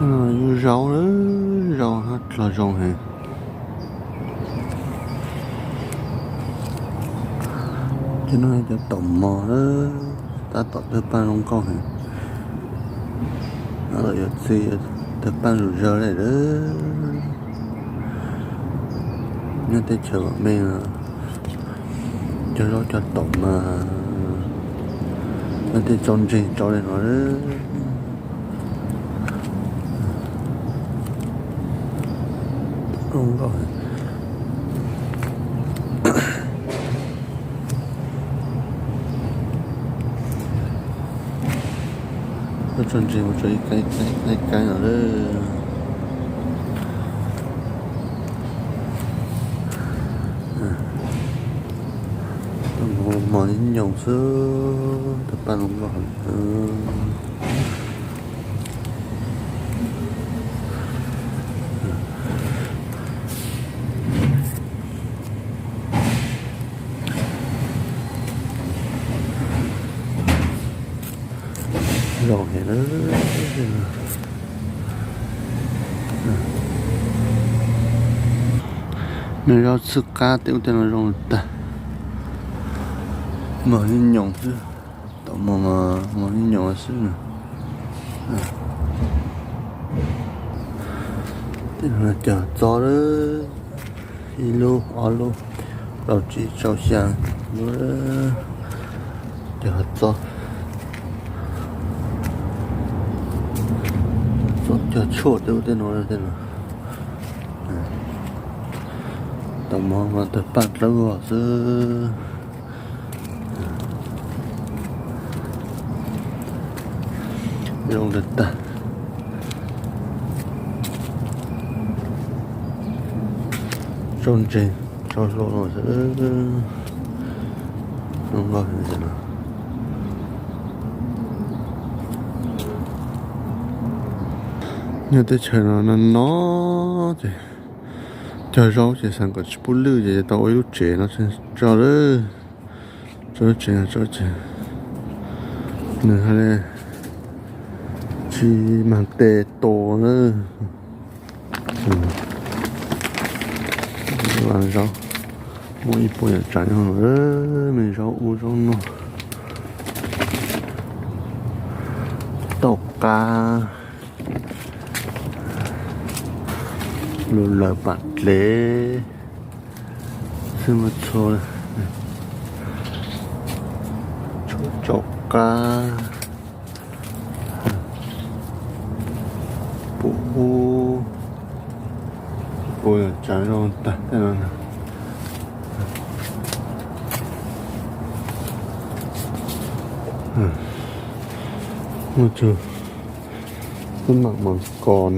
Yus zaub, zaub hab dlog zoo heev. Cov no cov taum mog, tab tom tawg paaj zoo nkauj heev. Tab tom yuav txi tawg paaj zuj zawg le lawm. Nyob teb chaws vam meej, cog zaub cog taum mas nyob tej txaus ntseeg tso le no. Txaus ntseeg mus tso ib kaib no lawm. Mos nyoos xwb, tawg paaj zoo nkauj heev. Zoo heev. Mej zaub txhwb qab tej ub tej no zoo tag. Mos nyoos xwb, tom mos nyoos xwb. Tej no cog txob lawm, ib lub ob lub, rau tsib rau xya lub, cog txob, txob cog tshuaj tej ub tej no tej no. Tom mos mas tawg paaj dlawb vog xwb. Zoo tag tag. Txaus ntseeg tso hlo no xwb. Zoo nkauj heev no. Nyob teb chaws no no no ces cog zaub ces xav kom tsis pub lwj ces tau ua ib lub tsev no tso lawm. Tso lub tsev no tso ces nws hais li tsis mag tes tua lawm. Zaub muaj ib puas yam tsav nyob, me zaub ub zaub no, tauj qab, lub lawv pam dlev, xwb muaj txhua, txhua tsaus qab, pum ub, puas yam tsav zoo tag tej no. Muaj tug tub mam mas kos,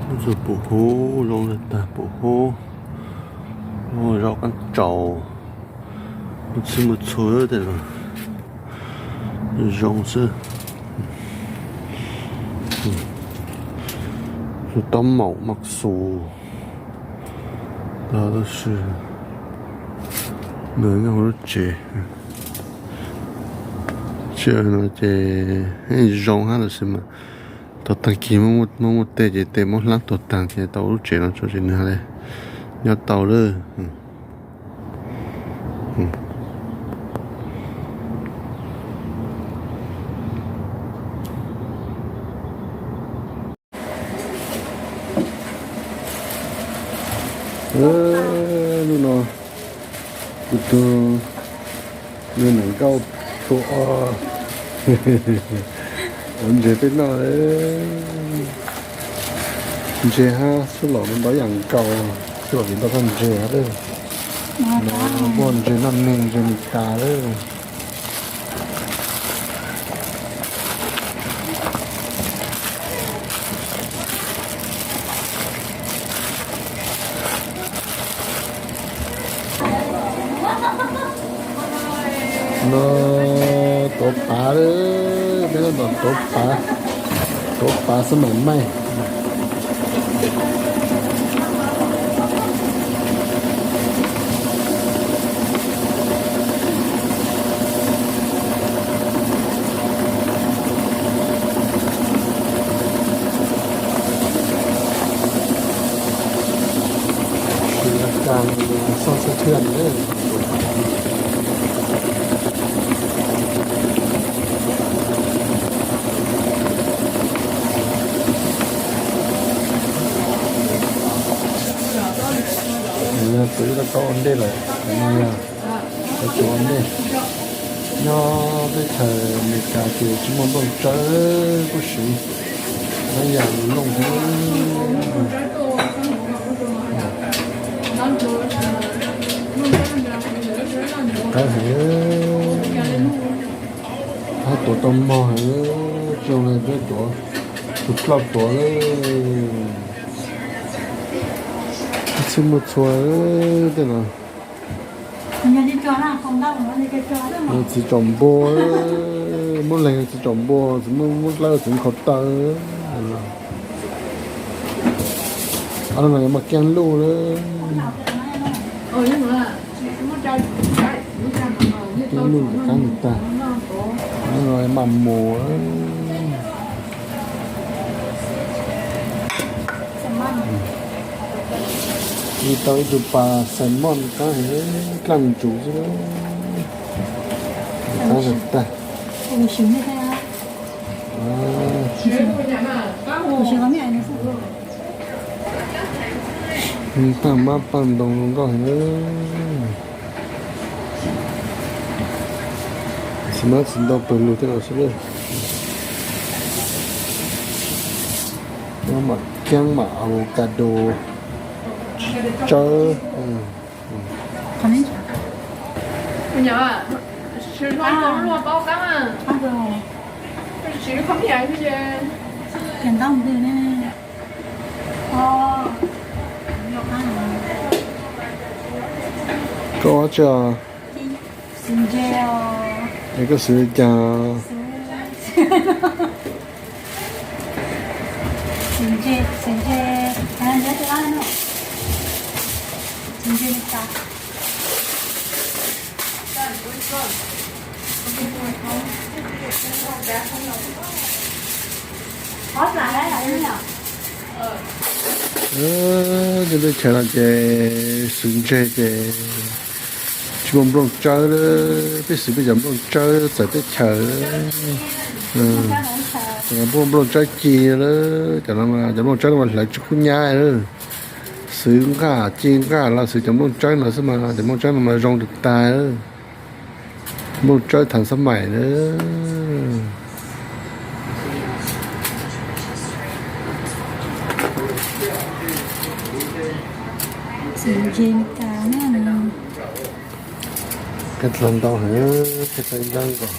muaj tug pum hub zoo tag, pum hub, zaub qaab tsaus, muaj txhij muaj txhua tej no zoo xwb. Tus taub maum mas xus, tab sis nws nyob hauv lub tsev. Tsev no ces zoo hab tab sis mas tau taag kis muaj muaj tej ces tej muab hlab tuag taag ces tau lub tsev no tso ces nws nyob tau lawm. Hnub no kuv tug me nam nkauj tuaj ua ntses peb noj. Ntses hab xub laum ntau yam nkaus, xub laum tsis ntau koj ntses hab. Muaj ntses noj neeg ntses Meskas lawm. No tuav pav lawm, peb tab tom tuav pav, tuav pav xab maim maij. Xoj xwb thiaj li. Kuv ib tau ua ntej lawm, kuv tus ua ntej. Nyob teb chaws Amelikas ces tsis muaj nplooj tsawb kuj siv, nyob yam looj thiab. Qab heev, qab tuav tau mog heev, zoo li peb tuav tus ploj tuav. Txhij muaj txhua tej no. Txiv tsaum npua, muab leeg txiv tsaum npua, txiv muab dlawb txiv nkhaus taw. Ob no yog mas kiag luj lawm. Kiag luj ntawm qab ntawm tag. Ob no mas mus. Ib tau ib tug pas xaim moj qab heev, dlaaj mus tsuv xwb. Qab ntawm tag. Paj mab paj ntoo zoo nkauj heev. Txiv mab txiv ntoo pawg lug tej no xwb. Nyob mam kiab mam avocado tsawb. Koj ua tsi os? Es koj xwv li cas? Cov teb chaws no ces xwv ntseg ces tsis muaj nplooj tsawb lawm, peb xwv peb cov nplooj tsawb txawv teb chaws. Cov no muaj nplooj tsawb ci lawm, cov no mas cov nplooj tsawb no mas hlawv tsis kub nyab lawm. Xwv nqaj ci nqaj los xwv cov nplooj tsawb no xwb mas cov nplooj tsawb no mas zoo tag tag. Nplooj tsawb thav xab maim na. Qe dlhau ntau heev, qe dlhau ib nrab nkaus.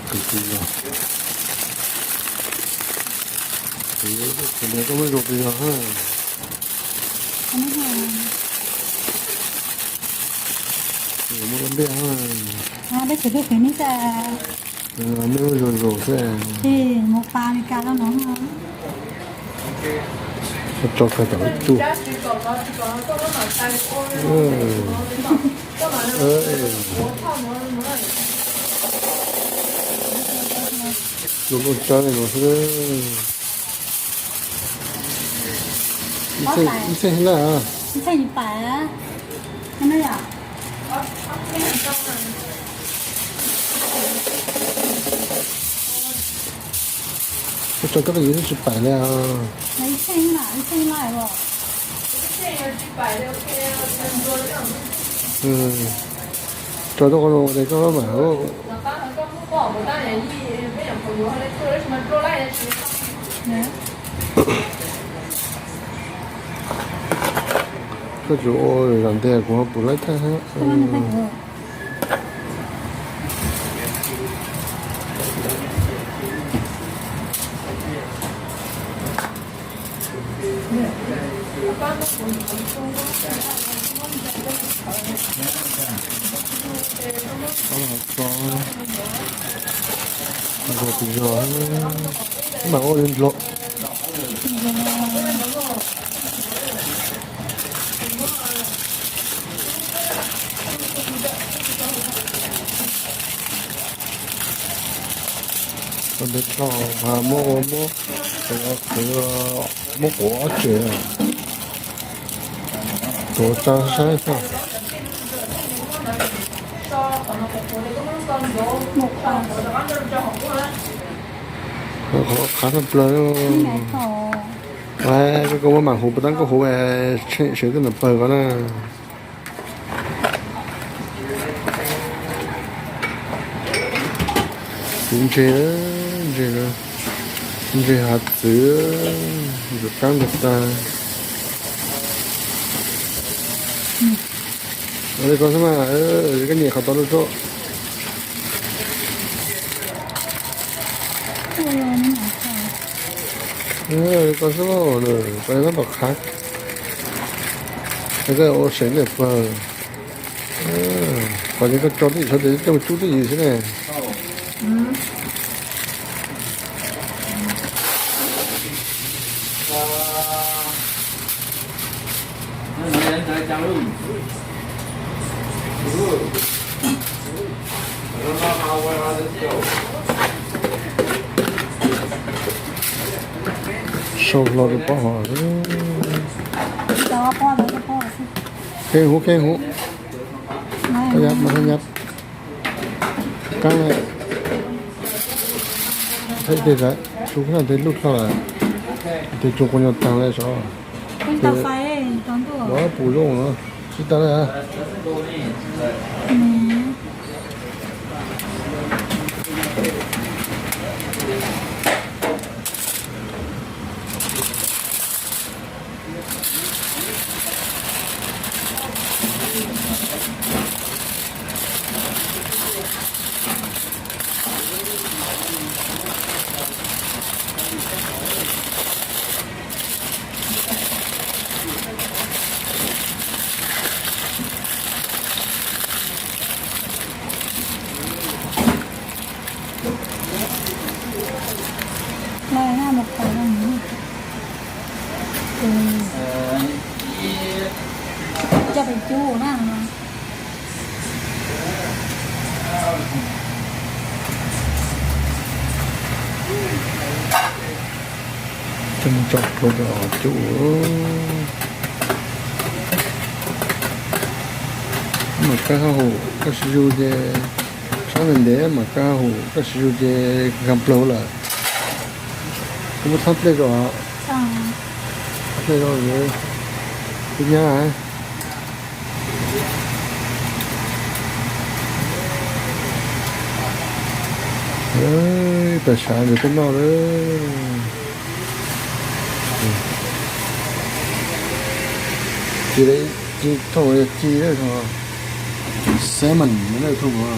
Kws tus zog, koj muab zoo tus zog ha. Muab lub ntiaj ha. Mej muab zoo zoo xwb. Tso kawg cov ib tug. Tus nplooj tsawb no xwb. Ib txheej laj? Ua tso koj peb yus twb tsis paim li os. Tso rau qhov no ua tias koj mam. Koj tsuas ua zam ntej kuv ho pum laib tag. Tus zog mas ua li nplog. Tau peb tog mas muab ua muab, muab quav ob tsev, tuav tsa saib tag. Qhov qhav tshaj plaws. Koj muab mam huv puas tab koj huv, tshem sawv tej ntawm pawg ko na. Kuv ntses, ntses, ntses hav txwv, ntses kab ntses tas. Ua li ko xwb mas, koj nias qhov tod rau tso. Ua li ko xwb, koj tab tom qhav, koj ua seem ntawm pawg. Qhov no koj tso twj ywm, tso tes coj mus cub twj ywm xwb ne. Sau hlo rau pob hov. Kheej huv, kheej huv. Nyab, nyab. Kab na. Thaij tej, tsuas koj tej lub dlho lawm, tej tsuas quas nyuag taag le sav. Ua pum zoo no, tsis tas le. Coj pem cub na. Coj mus tso plhuav rau cub. Mam kab hauv, koj siv zug ces, sab ntev ntev mam kab hauv, koj siv zug ces nkag plaws lawm. Koj muab txhab dlej rau, dlej rau, kub nyab. Tam sav ntawd koj noj lawm. Ci, ci thauj, ci, salmon thauj.